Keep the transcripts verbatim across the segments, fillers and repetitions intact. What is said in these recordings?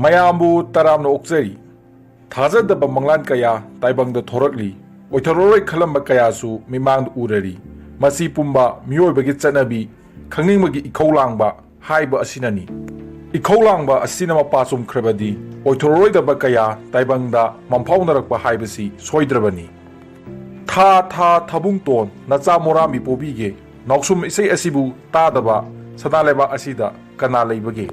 ꯃꯌꯥꯝꯕꯨ ꯇꯔꯥꯝꯅ ꯑꯣꯛꯆꯔꯤ꯫ ꯊꯥꯖꯗꯕ ꯃꯪꯂꯥꯟ ꯀꯌꯥ ꯇꯥꯏꯕꯪꯗ ꯊꯣꯔꯛꯂꯤ꯫ ꯑꯣꯏꯊꯣꯔꯛꯂꯣꯏ ꯈꯜꯂꯝꯕ ꯀꯌꯥꯁꯨ ꯃꯤꯃꯥꯡꯗ ꯎꯔꯔꯤ꯫ ꯃꯁꯤ ꯄꯨꯝꯕ ꯃꯤꯑꯣꯏꯕꯒꯤ ꯆꯠꯅꯕꯤ, ꯈꯪꯅꯤꯡꯕꯒꯤ ꯏꯈꯧ ꯂꯥꯡꯕ ꯍꯥꯏꯕ ꯑꯁꯤꯅꯅꯤ꯫ ꯏꯈꯧ ꯂꯥꯡꯕ ꯑꯁꯤꯅ ꯃꯄꯥ ꯆꯨꯝꯈ꯭ꯔꯕꯗꯤ ꯑꯣꯏꯊꯣꯔꯛꯂꯣꯏꯗꯕ ꯀꯌꯥ ꯇꯥꯏꯕꯪꯗ ꯃꯪꯐꯥꯎꯅꯔꯛꯄ ꯍꯥꯏꯕꯁꯤ ꯁꯣꯏꯗ꯭ꯔꯕꯅꯤ꯫ ꯊꯥ ꯊꯥ ꯊꯥꯕꯨꯡꯇꯣꯟ ꯅꯆꯥ ꯃꯣꯔꯥꯝꯕꯤ ꯄꯣꯕꯤꯒꯦ, ꯅꯥꯎꯁꯨꯝ ꯏꯁꯩ ꯑꯁꯤꯕꯨ ꯇꯥꯗꯕ ꯁꯅꯥ ꯂꯩꯕꯥꯛ ꯑꯁꯤꯗ ꯀꯅꯥ ꯂꯩꯕꯒꯦ?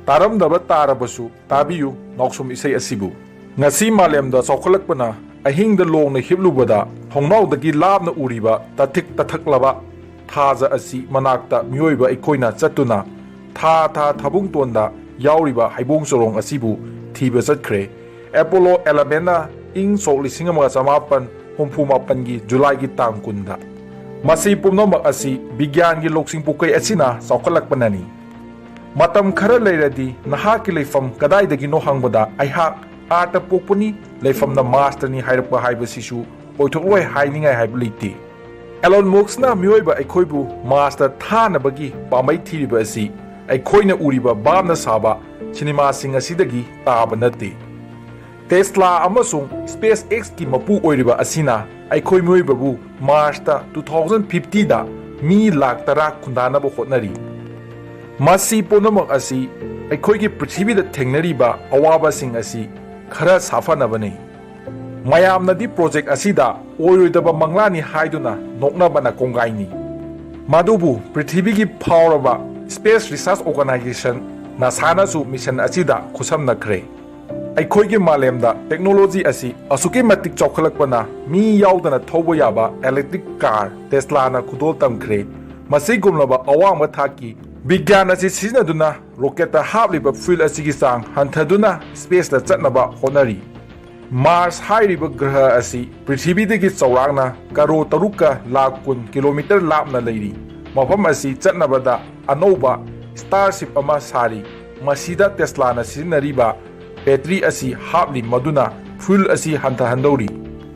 ꯇꯥꯔꯝꯗꯕ ꯇꯥꯔꯕꯁꯨ ꯇꯥꯕꯤꯌꯨ ꯅꯥꯎꯁꯨꯝ ꯏꯁꯩ ꯑꯁꯤꯕꯨ꯫ ꯉꯁꯤ ꯃꯥꯂꯦꯝꯗ ꯆꯥꯎꯈꯠꯂꯛꯄꯅ ꯑꯍꯤꯡꯗ ꯂꯣꯡꯅ ꯍꯤꯞꯂꯨꯕꯗ ꯊꯣꯡꯅꯥꯎꯗꯒꯤ ꯂꯥꯞꯅ ꯎꯔꯤꯕ ꯇꯥꯊꯤꯛ ꯇꯥꯊꯛꯂꯕ ꯊꯥꯖ ꯑꯁꯤ ꯃꯅꯥꯛꯇ ꯃꯤꯑꯣꯏꯕ ꯑꯩꯈꯣꯏꯅ ꯆꯠꯇꯨꯅ ꯊꯥ ꯊꯥ ꯊꯥꯕꯨꯡꯇꯣꯟꯗ ꯌꯥꯎꯔꯤꯕ ꯍꯩꯕꯣꯡ ꯆꯔꯣꯡ ꯑꯁꯤꯕꯨ ꯊꯤꯕ ꯆꯠꯈ꯭ꯔꯦ꯫ ꯑꯦꯄꯣꯂꯣ ꯑꯦꯂꯚꯦꯟꯅ ꯏꯪ ꯁꯣꯛ ꯂꯤꯁꯤꯡ ꯑꯃꯒ ꯆꯃꯥꯄꯟ ꯍꯨꯝꯐꯨ ꯃꯥꯄꯟꯒꯤ ꯖꯨꯂꯥꯏꯒꯤ ꯇꯥꯡ ꯀꯨꯟꯗ꯫ ꯃꯁꯤ ꯄꯨꯝꯅꯃꯛ ꯑꯁꯤ ꯕꯤꯒ꯭ꯌꯥꯟꯒꯤ ꯂꯧꯁꯤꯡ ꯄꯨꯀꯩ ꯑꯁꯤꯅ ꯆꯥꯎꯈꯠꯂꯛꯄꯅꯅꯤ꯫ ꯃꯇꯝ ꯈꯔ ꯂꯩꯔꯗꯤ ꯅꯍꯥꯛꯀꯤ ꯂꯩꯐꯝ ꯀꯗꯥꯏꯗꯒꯤꯅꯣ ꯍꯪꯕꯗ ꯑꯩꯍꯥꯛ ꯑꯥꯔꯠꯇ ꯄꯣꯛꯄꯅꯤ, ꯂꯩꯐꯝꯅ ꯃꯥꯔꯁꯇꯅꯤ ꯍꯥꯏꯔꯛꯄ ꯍꯥꯏꯕꯁꯤꯁꯨ ꯑꯣꯏꯊꯣꯛꯂꯣꯏ ꯍꯥꯏꯅꯤꯡꯉꯥꯏ ꯍꯥꯏꯕ ꯂꯩꯇꯦ꯫ ꯑꯦꯂꯣꯟ ꯃꯣꯛꯁꯅ ꯃꯤꯑꯣꯏꯕ ꯑꯩꯈꯣꯏꯕꯨ ꯃꯥꯔꯁꯇ ꯊꯥꯅꯕꯒꯤ ꯄꯥꯝꯕꯩ ꯊꯤꯔꯤꯕ ꯑꯁꯤ ꯑꯩꯈꯣꯏꯅ ꯎꯔꯤꯕ ꯚꯥꯞꯅ ꯁꯥꯕ ꯁꯤꯅꯦꯃꯥꯁꯤꯡ ꯑꯁꯤꯗꯒꯤ ꯇꯥꯕ ꯅꯠꯇꯦ꯫ ꯇꯦꯁꯂꯥ ꯑꯃꯁꯨꯡ ꯁ꯭ꯄꯦꯁ ꯑꯦꯛꯁꯀꯤ ꯃꯄꯨ ꯑꯣꯏꯔꯤꯕ ꯑꯁꯤꯅ ꯑꯩꯈꯣꯏ ꯃꯤꯑꯣꯏꯕꯕꯨ ꯃꯥꯔꯁꯇ ꯇꯨ ꯊꯥꯎꯖꯟ ꯐꯤꯐꯇꯤꯗ ꯃꯤ ꯂꯥꯈ ꯇꯔꯥ ꯈꯨꯟꯗꯥꯅꯕ ꯍꯣꯠꯅꯔꯤ꯫ ꯃꯁꯤ ꯄꯨꯝꯅꯃꯛ ꯑꯁꯤ ꯑꯩꯈꯣꯏꯒꯤ ꯄ꯭ꯔꯤꯊꯤꯕꯤꯗ ꯊꯦꯡꯅꯔꯤꯕ ꯑꯋꯥꯕꯁꯤꯡ ꯑꯁꯤ ꯈꯔ ꯁꯥꯐꯅꯕꯅꯤ꯫ ꯃꯌꯥꯝꯅꯗꯤ ꯄ꯭ꯔꯣꯖꯦꯛ ꯑꯁꯤꯗ ꯑꯣꯏꯔꯣꯏꯗꯕ ꯃꯪꯂꯥꯟꯅꯤ ꯍꯥꯏꯗꯨꯅ ꯅꯣꯛꯅꯕꯅ ꯀꯣꯡꯒꯥꯏꯅꯤ꯫ ꯃꯗꯨꯕꯨ ꯄ꯭ꯔꯤꯊꯤꯕꯤꯒꯤ ꯐꯥꯎꯔꯕ ꯁ꯭ꯄꯦꯁ ꯔꯤꯁꯔꯁ ꯑꯣꯔꯒꯅꯥꯏꯖꯦꯁꯟ ꯅꯥꯁꯥꯅꯁꯨ ꯃꯤꯁꯟ ꯑꯁꯤꯗ ꯈꯨꯠꯁꯝꯅꯈ꯭ꯔꯦ꯫ ꯑꯩꯈꯣꯏꯒꯤ ꯃꯥꯂꯦꯝꯗ ꯇꯦꯛꯅꯣꯂꯣꯖꯤ ꯑꯁꯤ ꯑꯁꯨꯛꯀꯤ ꯃꯇꯤꯛ ꯆꯥꯎꯈꯠꯂꯛꯄꯅ ꯃꯤ ꯌꯥꯎꯗꯅ ꯊꯧꯕ ꯌꯥꯕ ꯏꯂꯦꯛꯇ꯭ꯔꯤꯛ ꯀꯥꯔ ꯇꯦꯁꯂꯥꯅ ꯈꯨꯗꯣꯜ ꯇꯝꯈ꯭ꯔꯦ꯫ ꯃꯁꯤꯒꯨꯝꯂꯕ ꯑꯋꯥꯡꯕ ꯊꯥꯛꯀꯤ ꯕꯤꯒ꯭ꯌꯥꯟ ꯑꯁꯤ ꯁꯤꯖꯤꯟꯅꯗꯨꯅ ꯔꯣꯀꯦꯠꯇ ꯍꯥꯞꯂꯤꯕ ꯐ꯭ꯌꯨꯜ ꯑꯁꯤꯒꯤ ꯆꯥꯡ ꯍꯟꯊꯗꯨꯅ ꯁ꯭ꯄꯦꯁꯇ ꯆꯠꯅꯕ ꯍꯣꯠꯅꯔꯤ꯫ ꯃꯥꯔꯁ ꯍꯥꯏꯔꯤꯕ ꯒ꯭ꯔꯍ ꯑꯁꯤ ꯄ꯭ꯔꯤꯊꯤꯕꯤꯗꯒꯤ ꯆꯥꯎꯔꯥꯛꯅ ꯀꯔꯣ ꯇꯔꯨꯛꯀ ꯂꯥꯈ ꯀꯨꯟ ꯀꯤꯂꯣꯃꯤꯇꯔ ꯂꯥꯞꯅ ꯂꯩꯔꯤ꯫ ꯃꯐꯝ ꯑꯁꯤ ꯆꯠꯅꯕꯗ ꯑꯅꯧꯕ ꯁ꯭ꯇꯥꯔꯁꯤꯞ ꯑꯃ ꯁꯥꯔꯤ꯫ ꯃꯁꯤꯗ ꯇꯦꯁꯂꯥꯅ ꯁꯤꯖꯤꯟꯅꯔꯤꯕ ꯕꯦꯇ꯭ꯔꯤ ꯑꯁꯤ ꯍꯥꯞꯂꯤ, ꯃꯗꯨꯅ ꯐ꯭ꯌꯨꯜ ꯑꯁꯤ ꯍꯟꯊꯍꯟꯗꯧꯔꯤ꯫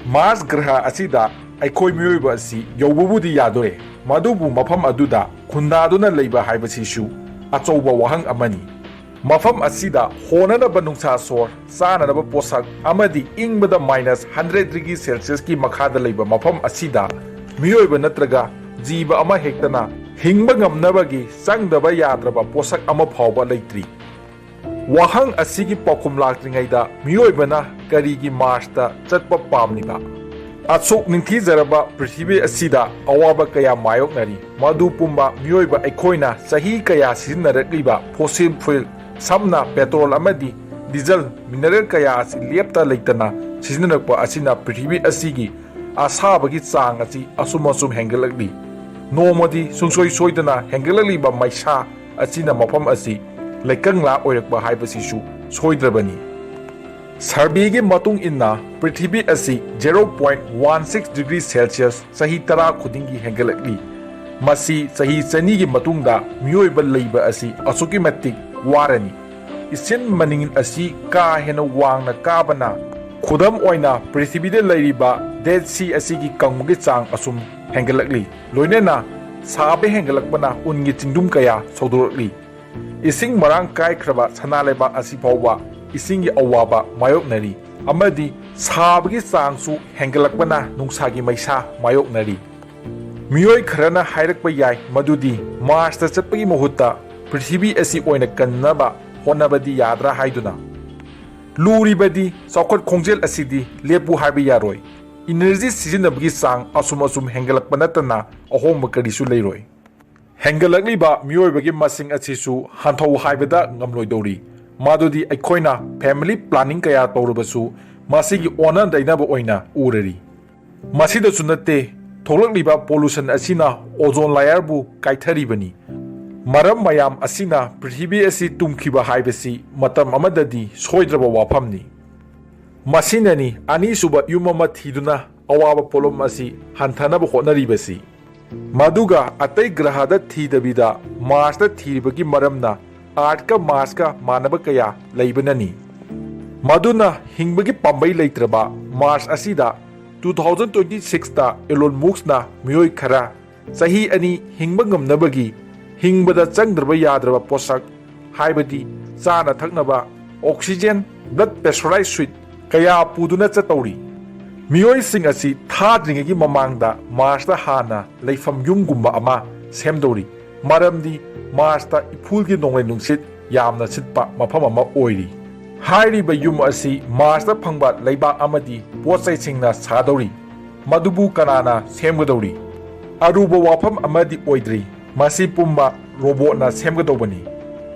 ꯃꯥꯔꯁ ꯒ꯭ꯔꯍ ꯑꯁꯤꯗ ꯑꯩꯈꯣꯏ ꯃꯤꯑꯣꯏꯕ ꯑꯁꯤ ꯌꯧꯕꯕꯨꯗꯤ ꯌꯥꯗꯣꯔꯦ, ꯃꯗꯨꯕꯨ ꯃꯐꯝ ꯑꯗꯨꯗ ꯈꯨꯟꯗꯥꯗꯨꯅ ꯂꯩꯕ ꯍꯥꯏꯕꯁꯤꯁꯨ ꯑꯆꯧꯕ ꯋꯥꯍꯪ ꯑꯃꯅꯤ꯫ ꯃꯐꯝ ꯑꯁꯤꯗ ꯍꯣꯅꯅꯕ ꯅꯨꯡꯁꯥ ꯁꯣꯔ, ꯆꯥꯅꯅꯕ ꯄꯣꯠꯁꯛ ꯑꯃꯗꯤ ꯏꯪꯕꯗ minus hundred degree Celsiusꯀꯤ ꯃꯈꯥꯗ ꯂꯩꯕ ꯃꯐꯝ ꯑꯁꯤꯗ ꯃꯤꯑꯣꯏꯕ ꯅꯠꯇ꯭ꯔꯒ ꯖꯤꯕ ꯑꯃ ꯍꯦꯛꯇꯅ ꯍꯤꯡꯕ ꯉꯝꯅꯕꯒꯤ ꯆꯪꯗꯕ ꯌꯥꯗ꯭ꯔꯕ ꯄꯣꯠꯁꯛ ꯑꯃ ꯐꯥꯎꯕ ꯂꯩꯇ꯭ꯔꯤ꯫ ꯋꯥꯍꯪ ꯑꯁꯤꯒꯤ ꯄꯥꯎꯈꯨꯝ ꯂꯥꯛꯇ꯭ꯔꯤꯉꯩꯗ ꯃꯤꯑꯣꯏꯕꯅ ꯀꯔꯤꯒꯤ ꯃꯥꯔꯁꯇ ꯆꯠꯄ ꯄꯥꯝꯂꯤꯕ? ꯑꯁꯨꯛ ꯅꯤꯡꯊꯤꯖꯔꯕ ꯄ꯭ꯔꯤꯊꯤꯕꯤ ꯑꯁꯤꯗ ꯑꯋꯥꯕ ꯀꯌꯥ ꯃꯥꯌꯣꯛꯅꯔꯤ꯫ ꯃꯗꯨ ꯄꯨꯝꯕ ꯃꯤꯑꯣꯏꯕ ꯑꯩꯈꯣꯏꯅ ꯆꯍꯤ ꯀꯌꯥ ꯁꯤꯖꯤꯟꯅꯔꯛꯂꯤꯕ fossil fuel, ꯁꯝꯅ petrol ꯑꯃꯗꯤ diesel, mineral ꯀꯌꯥ ꯑꯁꯤ ꯂꯦꯞꯇ ꯂꯩꯇꯅ ꯁꯤꯖꯤꯟꯅꯔꯛꯄ ꯑꯁꯤꯅ ꯄ꯭ꯔꯤꯊꯤꯕꯤ ꯑꯁꯤꯒꯤ ꯑꯁꯥꯕꯒꯤ ꯆꯥꯡ ꯑꯁꯤ ꯑꯁꯨꯝ ꯑꯁꯨꯝ ꯍꯦꯟꯒꯠꯂꯛꯂꯤ꯫ ꯅꯣꯡꯃꯗꯤ ꯁꯨꯡꯁꯣꯏ ꯁꯣꯏꯗꯅ ꯍꯦꯟꯒꯠꯂꯛꯂꯤꯕ ꯃꯩꯁꯥ ꯑꯁꯤꯅ ꯃꯐꯝ ꯑꯁꯤ ꯂꯩꯀꯪꯂꯥ ꯑꯣꯏꯔꯛꯄ ꯍꯥꯏꯕꯁꯤꯁꯨ ꯁꯣꯏꯗ꯭ꯔꯕꯅꯤ꯫ ꯁꯔꯚꯦꯒꯤ ꯃꯇꯨꯡ ꯏꯟꯅ ꯄ꯭ꯔꯤꯊꯤꯕꯤ ꯑꯁꯤ zero point one six degree Celsius ꯆꯍꯤ ꯇꯔꯥ ꯈꯨꯗꯤꯡꯒꯤ ꯍꯦꯟꯒꯠꯂꯛꯂꯤ꯫ ꯃꯁꯤ ꯆꯍꯤ ꯆꯅꯤꯒꯤ ꯃꯇꯨꯡꯗ ꯃꯤꯑꯣꯏꯕ ꯂꯩꯕ ꯑꯁꯤ ꯑꯁꯨꯛꯀꯤ ꯃꯇꯤꯛ ꯋꯥꯔꯅꯤ꯫ ꯏꯁꯤꯡ ꯃꯅꯤꯟ ꯑꯁꯤ ꯀꯥ ꯍꯦꯟꯅ ꯋꯥꯡꯅ ꯀꯥꯕꯅ ꯈꯨꯗꯝ ꯑꯣꯏꯅ ꯄ꯭ꯔꯤꯊꯤꯕꯤꯗ ꯂꯩꯔꯤꯕ Dead Sea ꯑꯁꯤꯒꯤ ꯀꯪꯕꯒꯤ ꯆꯥꯡ ꯑꯁꯨꯝ ꯍꯦꯟꯒꯠꯂꯛꯂꯤ꯫ ꯂꯣꯏꯅꯅ ꯁꯥꯕ ꯍꯦꯟꯒꯠꯂꯛꯄꯅ ꯎꯟꯒꯤ ꯆꯤꯡꯗꯨꯝ ꯀꯌꯥ ꯁꯧꯗꯣꯔꯛꯂꯤ꯫ ꯏꯁꯤꯡ ꯃꯔꯥꯡ ꯀꯥꯏꯈ꯭ꯔꯕ ꯁꯅꯥ ꯂꯩꯕꯥꯛ ꯑꯁꯤ ꯐꯥꯎꯕ ꯏꯁꯤꯡꯒꯤ ꯑꯋꯥꯕ ꯃꯥꯌꯣꯛꯅꯔꯤ ꯑꯃꯗꯤ ꯁꯥꯕꯒꯤ ꯆꯥꯡꯁꯨ ꯍꯦꯟꯒꯠꯂꯛꯄꯅ ꯅꯨꯡꯁꯥꯒꯤ ꯃꯩꯁꯥ ꯃꯥꯌꯣꯛꯅꯔꯤ꯫ ꯃꯤꯑꯣꯏ ꯈꯔꯅ ꯍꯥꯏꯔꯛꯄ ꯌꯥꯏ ꯃꯗꯨꯗꯤ ꯃꯥꯔꯁꯇ ꯆꯠꯄꯒꯤ ꯃꯍꯨꯠꯇ ꯄ꯭ꯔꯤꯊꯤꯕꯤ ꯑꯁꯤ ꯑꯣꯏꯅ ꯀꯟꯅꯕ ꯍꯣꯠꯅꯕꯗꯤ ꯌꯥꯗ꯭ꯔꯥ ꯍꯥꯏꯗꯨꯅ꯫ ꯂꯨꯔꯤꯕꯗꯤ ꯆꯥꯎꯈꯠ ꯈꯣꯡꯖꯦꯜ ꯑꯁꯤꯗꯤ ꯂꯦꯞꯄꯨ ꯍꯥꯏꯕ ꯌꯥꯔꯣꯏ꯫ Energy ꯁꯤꯖꯤꯟꯅꯕꯒꯤ ꯆꯥꯡ ꯑꯁꯨꯝ ꯑꯁꯨꯝ ꯍꯦꯟꯒꯠꯂꯛꯄ ꯅꯠꯇꯅ ꯑꯍꯣꯡꯕ ꯀꯔꯤꯁꯨ ꯂꯩꯔꯣꯏ꯫ ꯍꯦꯟꯒꯠꯂꯛꯂꯤꯕ ꯃꯤꯑꯣꯏꯕꯒꯤ ꯃꯁꯤꯡ ꯑꯁꯤꯁꯨ ꯍꯟꯊꯧ ꯍꯥꯏꯕꯗ ꯉꯝꯂꯣꯏꯗꯧꯔꯤ꯫ ꯃꯗꯨꯗꯤ ꯑꯩꯈꯣꯏꯅ family planning ꯀꯌꯥ ꯇꯧꯔꯕꯁꯨ ꯃꯁꯤꯒꯤ ꯑꯣꯟꯅ ꯇꯩꯅꯕ ꯑꯣꯏꯅ ꯎꯔꯔꯤ꯫ ꯃꯁꯤꯗꯁꯨ ꯅꯠꯇꯦ, ꯊꯣꯛꯂꯛꯂꯤꯕ pollution ꯑꯁꯤꯅ ozone layerꯕꯨ ꯀꯥꯏꯊꯔꯤꯕꯅꯤ꯫ ꯃꯔꯝ ꯃꯌꯥꯝ ꯑꯁꯤꯅ ꯄ꯭ꯔꯤꯊꯤꯕꯤ ꯑꯁꯤ ꯇꯨꯝꯈꯤꯕ ꯍꯥꯏꯕꯁꯤ ꯃꯇꯝ ꯑꯃꯗꯗꯤ ꯁꯣꯏꯗ꯭ꯔꯕ ꯋꯥꯐꯝꯅꯤ꯫ ꯃꯁꯤꯅꯅꯤ ꯑꯅꯤꯁꯨꯕ ꯌꯨꯝ ꯑꯃ ꯊꯤꯗꯨꯅ ꯑꯋꯥꯕ ꯄꯣꯠꯂꯨꯝ ꯑꯁꯤ ꯍꯟꯊꯅꯕ ꯍꯣꯠꯅꯔꯤꯕꯁꯤ꯫ ꯃꯗꯨꯒ ꯑꯇꯩ ꯒ꯭ꯔꯍꯗ ꯊꯤꯗꯕꯤꯗ ꯃꯥꯔꯁꯇ ꯊꯤꯔꯤꯕꯒꯤ ꯃꯔꯝꯅ Earthꯀ ꯃꯥꯔꯁꯀ ꯃꯥꯟꯅꯕ ꯀꯌꯥ ꯂꯩꯕꯅꯅꯤ꯫ ꯃꯗꯨꯅ ꯍꯤꯡꯕꯒꯤ ꯄꯥꯝꯕꯩ ꯂꯩꯇ꯭ꯔꯕ ꯃꯥꯔꯁ ꯑꯁꯤꯗ two thousand twenty sixꯇ Elon Muskꯅ ꯃꯤꯑꯣꯏ ꯈꯔ ꯆꯍꯤ ꯑꯅꯤ ꯍꯤꯡꯕ ꯉꯝꯅꯕꯒꯤ ꯍꯤꯡꯕꯗ ꯆꯪꯗ꯭ꯔꯕ ꯌꯥꯗ꯭ꯔꯕ ꯄꯣꯠꯁꯛ, ꯍꯥꯏꯕꯗꯤ ꯆꯥꯅ ꯊꯛꯅꯕ, oxygen, blood pressurized suit ꯀꯌꯥ ꯄꯨꯗꯨꯅ ꯆꯠꯇꯧꯔꯤ꯫ ꯃꯤꯑꯣꯏꯁꯤꯡ ꯑꯁꯤ ꯊꯥꯗ꯭ꯔꯤꯉꯩꯒꯤ ꯃꯃꯥꯡꯗ ꯃꯥꯔꯁꯇ ꯍꯥꯟꯅ ꯂꯩꯐꯝ ꯌꯨꯝꯒꯨꯝꯕ ꯑꯃ ꯁꯦꯝꯗꯧꯔꯤ, ꯃꯔꯝꯗꯤ ꯃꯥꯔꯁꯇ ꯏꯐꯨꯜꯒꯤ ꯅꯣꯡꯂꯩ ꯅꯨꯡꯁꯤꯠ ꯌꯥꯝꯅ ꯁꯤꯠꯄ ꯃꯐꯝ ꯑꯃ ꯑꯣꯏꯔꯤ꯫ ꯍꯥꯏꯔꯤꯕ ꯌꯨꯝ ꯑꯁꯤ ꯃꯥꯔꯁꯇ ꯐꯪꯕ ꯂꯩꯕꯥꯛ ꯑꯃꯗꯤ ꯄꯣꯠ ꯆꯩꯁꯤꯡꯅ ꯁꯥꯗꯧꯔꯤ꯫ ꯃꯗꯨꯕꯨ ꯀꯅꯥꯅ ꯁꯦꯝꯒꯗꯧꯔꯤ? ꯑꯔꯨꯕ ꯋꯥꯐꯝ ꯑꯃꯗꯤ ꯑꯣꯏꯗ꯭ꯔꯤ꯫ ꯃꯁꯤ ꯄꯨꯝꯕ ꯔꯣꯕꯣꯠꯅ ꯁꯦꯝꯒꯗꯧꯕꯅꯤ꯫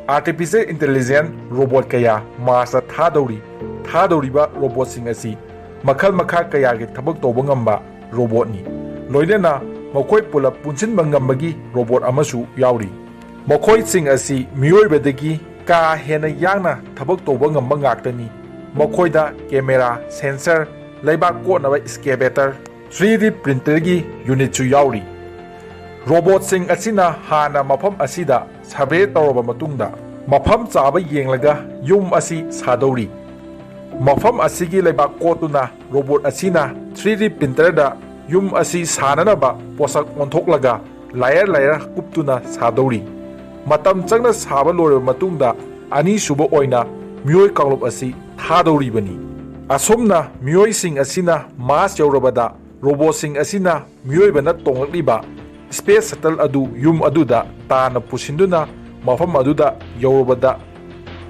Artificial intelligence ꯔꯣꯕꯣꯠ ꯀꯌꯥ ꯃꯥꯔꯁꯇ ꯊꯥꯗꯧꯔꯤ꯫ ꯊꯥꯗꯧꯔꯤꯕ ꯔꯣꯕꯣꯠꯁꯤꯡ ꯑꯁꯤ ꯃꯈꯜ ꯃꯈꯥ ꯀꯌꯥꯒꯤ ꯊꯕꯛ ꯇꯧꯕ ꯉꯝꯕ ꯔꯣꯕꯣꯠꯅꯤ꯫ ꯂꯣꯏꯅꯅ ꯃꯈꯣꯏ ꯄꯨꯂꯞ ꯄꯨꯟꯁꯤꯟꯕ ꯉꯝꯕꯒꯤ ꯔꯣꯕꯣꯠ ꯑꯃꯁꯨ ꯌꯥꯎꯔꯤ꯫ ꯃꯈꯣꯏꯁꯤꯡ ꯑꯁꯤ ꯃꯤꯑꯣꯏꯕꯗꯒꯤ ꯀꯥ ꯍꯦꯟꯅ ꯌꯥꯡꯅ ꯊꯕꯛ ꯇꯧꯕ ꯉꯝꯕ ꯉꯥꯛꯇꯅꯤ꯫ ꯃꯈꯣꯏꯗ camera, sensor, ꯂꯩꯕꯥꯛ ꯀꯣꯠꯅꯕ excavator, three D printerꯒꯤ unitꯁꯨ ꯌꯥꯎꯔꯤ꯫ ꯔꯣꯕꯣꯠꯁꯤꯡ ꯑꯁꯤꯅ ꯍꯥꯟꯅ ꯃꯐꯝ ꯑꯁꯤꯗ survey ꯇꯧꯔꯕ ꯃꯇꯨꯡꯗ, ꯃꯐꯝ ꯆꯥꯕ ꯌꯦꯡꯂꯒ ꯌꯨꯝ ꯑꯁꯤ ꯁꯥꯗꯧꯔꯤ꯫ ꯃꯐꯝ ꯑꯁꯤꯒꯤ ꯂꯩꯕꯥꯛ ꯀꯣꯠꯇꯨꯅ ꯔꯣꯕꯣꯠ ꯑꯁꯤꯅ three D printerꯗ ꯌꯨꯝ ꯑꯁꯤ ꯁꯥꯅꯅꯕ ꯄꯣꯠꯁꯛ ꯑꯣꯟꯊꯣꯛꯂꯒ layer layer ꯀꯨꯞꯇꯨꯅ ꯁꯥꯗꯧꯔꯤ꯫ ꯃꯇꯝ ꯆꯪꯅ ꯁꯥꯕ ꯂꯣꯏꯔꯕ ꯃꯇꯨꯡꯗ, ꯑꯅꯤꯁꯨꯕ ꯑꯣꯏꯅ ꯃꯤꯑꯣꯏ ꯀꯥꯡꯂꯨꯞ ꯑꯁꯤ ꯊꯥꯗꯧꯔꯤꯕꯅꯤ꯫ ꯑꯁꯨꯝꯅ ꯃꯤꯑꯣꯏꯁꯤꯡ ꯑꯁꯤꯅ ꯃꯥꯔꯁ ꯌꯧꯔꯕꯗ, ꯔꯣꯕꯣꯠꯁꯤꯡ ꯑꯁꯤꯅ ꯃꯤꯑꯣꯏꯕꯅ ꯇꯣꯡꯂꯛꯂꯤꯕ space shuttle ꯑꯗꯨ ꯌꯨꯝ ꯑꯗꯨꯗ ꯇꯥꯅ ꯄꯨꯁꯤꯟꯗꯨꯅ, ꯃꯐꯝ ꯑꯗꯨꯗ ꯌꯧꯔꯕꯗ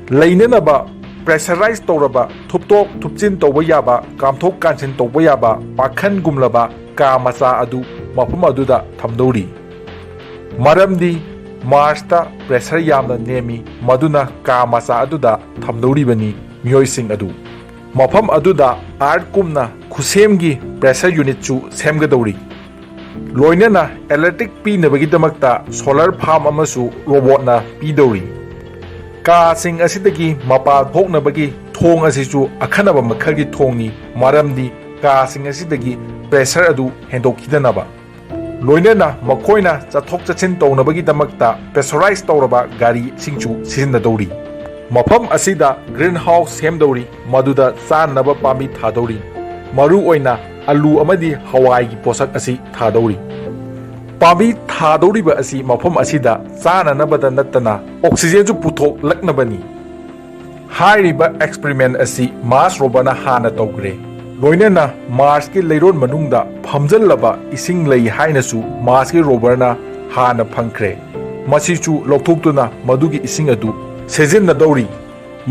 ꯂꯩꯅꯅꯕ pressurized ꯇꯧꯔꯕ, ꯊꯨꯞꯇꯣꯛ ꯊꯨꯞꯆꯤꯟ ꯇꯧꯕ ꯌꯥꯕ, ꯀꯥꯝꯊꯣꯛ ꯀꯥꯟꯁꯤꯟ ꯇꯧꯕ ꯌꯥꯕ ꯄꯥꯈꯟꯒꯨꯝꯂꯕ ꯀꯥ ꯃꯆꯥ ꯑꯗꯨ ꯃꯐꯝ ꯑꯗꯨꯗ ꯊꯝꯗꯧꯔꯤ꯫ ꯃꯔꯝꯗꯤ ꯃꯥꯔꯁꯇ pressure ꯌꯥꯝꯅ ꯅꯦꯝꯃꯤ, ꯃꯗꯨꯅ ꯀꯥ ꯃꯆꯥ ꯑꯗꯨꯗ ꯊꯝꯗꯧꯔꯤꯕꯅꯤ ꯃꯤꯑꯣꯏꯁꯤꯡ ꯑꯗꯨ꯫ ꯃꯐꯝ ꯑꯗꯨꯗ Earthꯀꯨꯝꯅ ꯈꯨꯠꯁꯦꯝꯒꯤ pressure unitꯁꯨ ꯁꯦꯝꯒꯗꯧꯔꯤ꯫ ꯂꯣꯏꯅꯅ electric ꯄꯤꯅꯕꯒꯤꯗꯃꯛꯇ solar farm ꯑꯃꯁꯨ ꯔꯣꯕꯣꯠꯅ ꯄꯤꯗꯧꯔꯤ꯫ ꯀꯥꯁꯤꯡ ꯑꯁꯤꯗꯒꯤ ꯃꯄꯥꯟ ꯊꯣꯛꯅꯕꯒꯤ ꯊꯣꯡ ꯑꯁꯤꯁꯨ ꯑꯈꯟꯅꯕ ꯃꯈꯜꯒꯤ ꯊꯣꯡꯅꯤ, ꯃꯔꯝꯗꯤ ꯀꯥꯁꯤꯡ ꯑꯁꯤꯗꯒꯤ pressure ꯑꯗꯨ ꯍꯦꯟꯗꯣꯛꯈꯤꯗꯅꯕ꯫ ꯂꯣꯏꯅꯅ ꯃꯈꯣꯏꯅ ꯆꯠꯊꯣꯛ ꯆꯠꯁꯤꯟ ꯇꯧꯅꯕꯒꯤꯗꯃꯛꯇ pressurized ꯇꯧꯔꯕ ꯒꯥꯔꯤꯁꯤꯡꯁꯨ ꯁꯤꯖꯤꯟꯅꯗꯧꯔꯤ꯫ ꯃꯐꯝ ꯑꯁꯤꯗ greenhouse ꯁꯦꯝꯗꯧꯔꯤ, ꯃꯗꯨꯗ ꯆꯥꯅꯅꯕ ꯄꯥꯝꯕꯤ ꯊꯥꯗꯧꯔꯤ꯫ ꯃꯔꯨ ꯑꯣꯏꯅ ꯑꯂꯨ ꯑꯃꯗꯤ ꯍꯋꯥꯏꯒꯤ ꯄꯣꯠꯁꯛ ꯑꯁꯤ ꯊꯥꯗꯧꯔꯤ꯫ ꯄꯥꯝꯕꯤ ꯊꯥꯗꯧꯔꯤꯕ ꯑꯁꯤ ꯃꯐꯝ ꯑꯁꯤꯗ ꯆꯥꯅꯅꯕꯗ ꯅꯠꯇꯅ oxygenꯁꯨ ꯄꯨꯊꯣꯛꯂꯛꯅꯕꯅꯤ꯫ ꯍꯥꯏꯔꯤꯕ ꯑꯦꯛꯁꯄꯦꯔꯤꯃꯦꯟ ꯑꯁꯤ ꯃꯥꯔꯁ ꯔꯣꯕꯔꯅ ꯍꯥꯟꯅ ꯇꯧꯈ꯭ꯔꯦ꯫ ꯂꯣꯏꯅꯅ ꯃꯥꯔꯁꯀꯤ ꯂꯩꯔꯣꯟ ꯃꯅꯨꯡꯗ ꯐꯝꯖꯜꯂꯕ ꯏꯁꯤꯡ ꯂꯩ ꯍꯥꯏꯅꯁꯨ ꯃꯥꯔꯁꯀꯤ ꯔꯣꯕꯔꯅ ꯍꯥꯟꯅ ꯐꯪꯈ꯭ꯔꯦ꯫ ꯃꯁꯤꯁꯨ ꯂꯧꯊꯣꯛꯇꯨꯅ ꯃꯗꯨꯒꯤ ꯏꯁꯤꯡ ꯑꯗꯨ ꯁꯤꯖꯤꯟꯅꯗꯧꯔꯤ꯫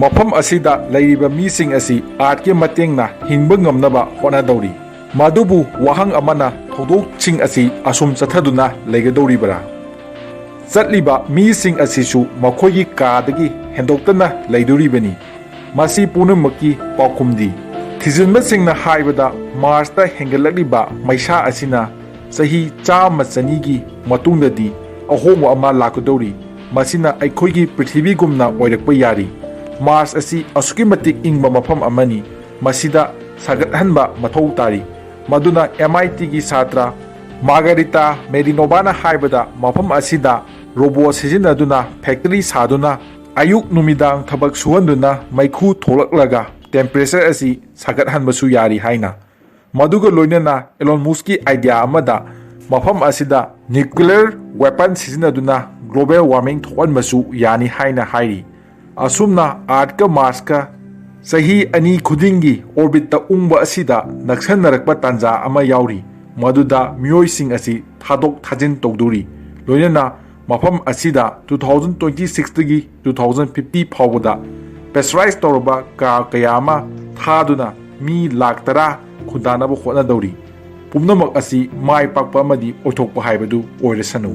ꯃꯐꯝ ꯑꯁꯤꯗ ꯂꯩꯔꯤꯕ ꯃꯤꯁꯤꯡ ꯑꯁꯤ ꯑꯥꯔꯠꯀꯤ ꯃꯇꯦꯡꯅ ꯍꯤꯡꯕ ꯉꯝꯅꯕ ꯍꯣꯠꯅꯗꯧꯔꯤ꯫ ꯃꯗꯨꯕꯨ ꯋꯥꯍꯪ ꯑꯃꯅ, ꯊꯧꯗꯣꯛꯁꯤꯡ ꯑꯁꯤ ꯑꯁꯨꯝ ꯆꯠꯊꯗꯨꯅ ꯂꯩꯒꯗꯧꯔꯤꯕ꯭ꯔꯥ? ꯆꯠꯂꯤꯕ ꯃꯤꯁꯤꯡ ꯑꯁꯤꯁꯨ ꯃꯈꯣꯏꯒꯤ ꯀꯥꯗꯒꯤ ꯍꯦꯟꯗꯣꯛꯇꯅ ꯂꯩꯗꯣꯔꯤꯕꯅꯤ꯫ ꯃꯁꯤ ꯄꯨꯝꯅꯃꯛꯀꯤ ꯄꯥꯎꯈꯨꯝꯗꯤ, ꯊꯤꯖꯤꯟꯕꯁꯤꯡꯅ ꯍꯥꯏꯕꯗ, ꯃꯥꯔꯁꯇ ꯍꯦꯟꯒꯠꯂꯛꯂꯤꯕ ꯃꯩꯁꯥ ꯑꯁꯤꯅ ꯆꯍꯤ ꯆꯥꯝꯃ ꯆꯅꯤꯒꯤ ꯃꯇꯨꯡꯗꯗꯤ ꯑꯍꯣꯡꯕ ꯑꯃ ꯂꯥꯛꯀꯗꯧꯔꯤ꯫ ꯃꯁꯤꯅ ꯑꯩꯈꯣꯏꯒꯤ ꯄ꯭ꯔꯤꯊꯤꯕꯤꯒꯨꯝꯅ ꯑꯣꯏꯔꯛꯄ ꯌꯥꯔꯤ꯫ ꯃꯥꯔꯁ ꯑꯁꯤ ꯑꯁꯨꯛꯀꯤ ꯃꯇꯤꯛ ꯏꯪꯕ ꯃꯐꯝ ꯑꯃꯅꯤ꯫ ꯃꯁꯤꯗ ꯁꯥꯒꯠꯍꯟꯕ ꯃꯊꯧ ꯇꯥꯔꯤ꯫ ꯃꯗꯨꯅ ꯑꯦꯝ ꯑꯥꯏ ꯇꯤꯒꯤ ꯁꯥꯇ꯭ꯔ ꯃꯥꯔꯒꯥꯔꯤꯇꯥ ꯃꯦꯔꯤꯅꯣꯚꯥꯅ ꯍꯥꯏꯕꯗ, ꯃꯐꯝ ꯑꯁꯤꯗ ꯔꯣꯕꯣꯠ ꯁꯤꯖꯤꯟꯅꯗꯨꯅ ꯐꯦꯛꯇꯔꯤ ꯁꯥꯗꯨꯅ ꯑꯌꯨꯛ ꯅꯨꯃꯤꯗꯥꯡ ꯊꯕꯛ ꯁꯨꯍꯟꯗꯨꯅ ꯃꯩꯈꯨ ꯊꯣꯛꯂꯛꯂꯒ ꯇꯦꯝꯄꯔꯦꯆꯔ ꯑꯁꯤ ꯁꯥꯒꯠꯍꯟꯕꯁꯨ ꯌꯥꯔꯤ ꯍꯥꯏꯅ꯫ ꯃꯗꯨꯒ ꯂꯣꯏꯅꯅ ꯑꯦꯂꯣꯟ ꯃꯨꯁꯀꯤ ꯑꯥꯏꯗꯤꯌꯥ ꯑꯃꯗ ꯃꯐꯝ ꯑꯁꯤꯗ ꯅ꯭ꯌꯨꯀ꯭ꯂꯤꯌꯔ ꯋꯦꯄꯟ ꯁꯤꯖꯤꯟꯅꯗꯨꯅ ꯒ꯭ꯂꯣꯕꯦꯜ ꯋꯥꯔꯃꯤꯡ ꯊꯣꯛꯍꯟꯕꯁꯨ ꯌꯥꯅꯤ ꯍꯥꯏꯅ ꯍꯥꯏꯔꯤ꯫ ꯑꯁꯨꯝꯅ ꯑꯥꯔꯠꯀ ꯃꯥꯔꯁꯀ ꯆꯍꯤ ꯑꯅꯤ ꯈꯨꯗꯤꯡꯒꯤ ꯑꯣꯔꯕꯤꯠꯇ ꯎꯪꯕ ꯑꯁꯤꯗ ꯅꯛꯁꯟꯅꯔꯛꯄ ꯇꯥꯟꯖꯥ ꯑꯃ ꯌꯥꯎꯔꯤ, ꯃꯗꯨꯗ ꯃꯤꯑꯣꯏꯁꯤꯡ ꯑꯁꯤ ꯊꯥꯗꯣꯛ ꯊꯥꯖꯤꯟ ꯇꯧꯗꯧꯔꯤ꯫ ꯂꯣꯏꯅꯅ ꯃꯐꯝ ꯑꯁꯤꯗ two thousand twenty sixꯇꯒꯤ two thousand fifty ꯐꯥꯎꯕꯗ ꯄ꯭ꯔꯦꯁꯔꯥꯏꯖ ꯇꯧꯔꯕ ꯀꯥ ꯀꯌꯥ ꯑꯃ ꯊꯥꯗꯨꯅ ꯃꯤ ꯂꯥꯈ ꯇꯔꯥ ꯈꯨꯟꯗꯥꯅꯕ ꯍꯣꯠꯅꯗꯧꯔꯤ꯫ ꯄꯨꯝꯅꯃꯛ ꯑꯁꯤ ꯃꯥꯏ ꯄꯥꯛꯄ ꯑꯃꯗꯤ ꯑꯣꯏꯊꯣꯛꯄ ꯍꯥꯏꯕꯗꯨ ꯑꯣꯏꯔꯁꯅꯨ꯫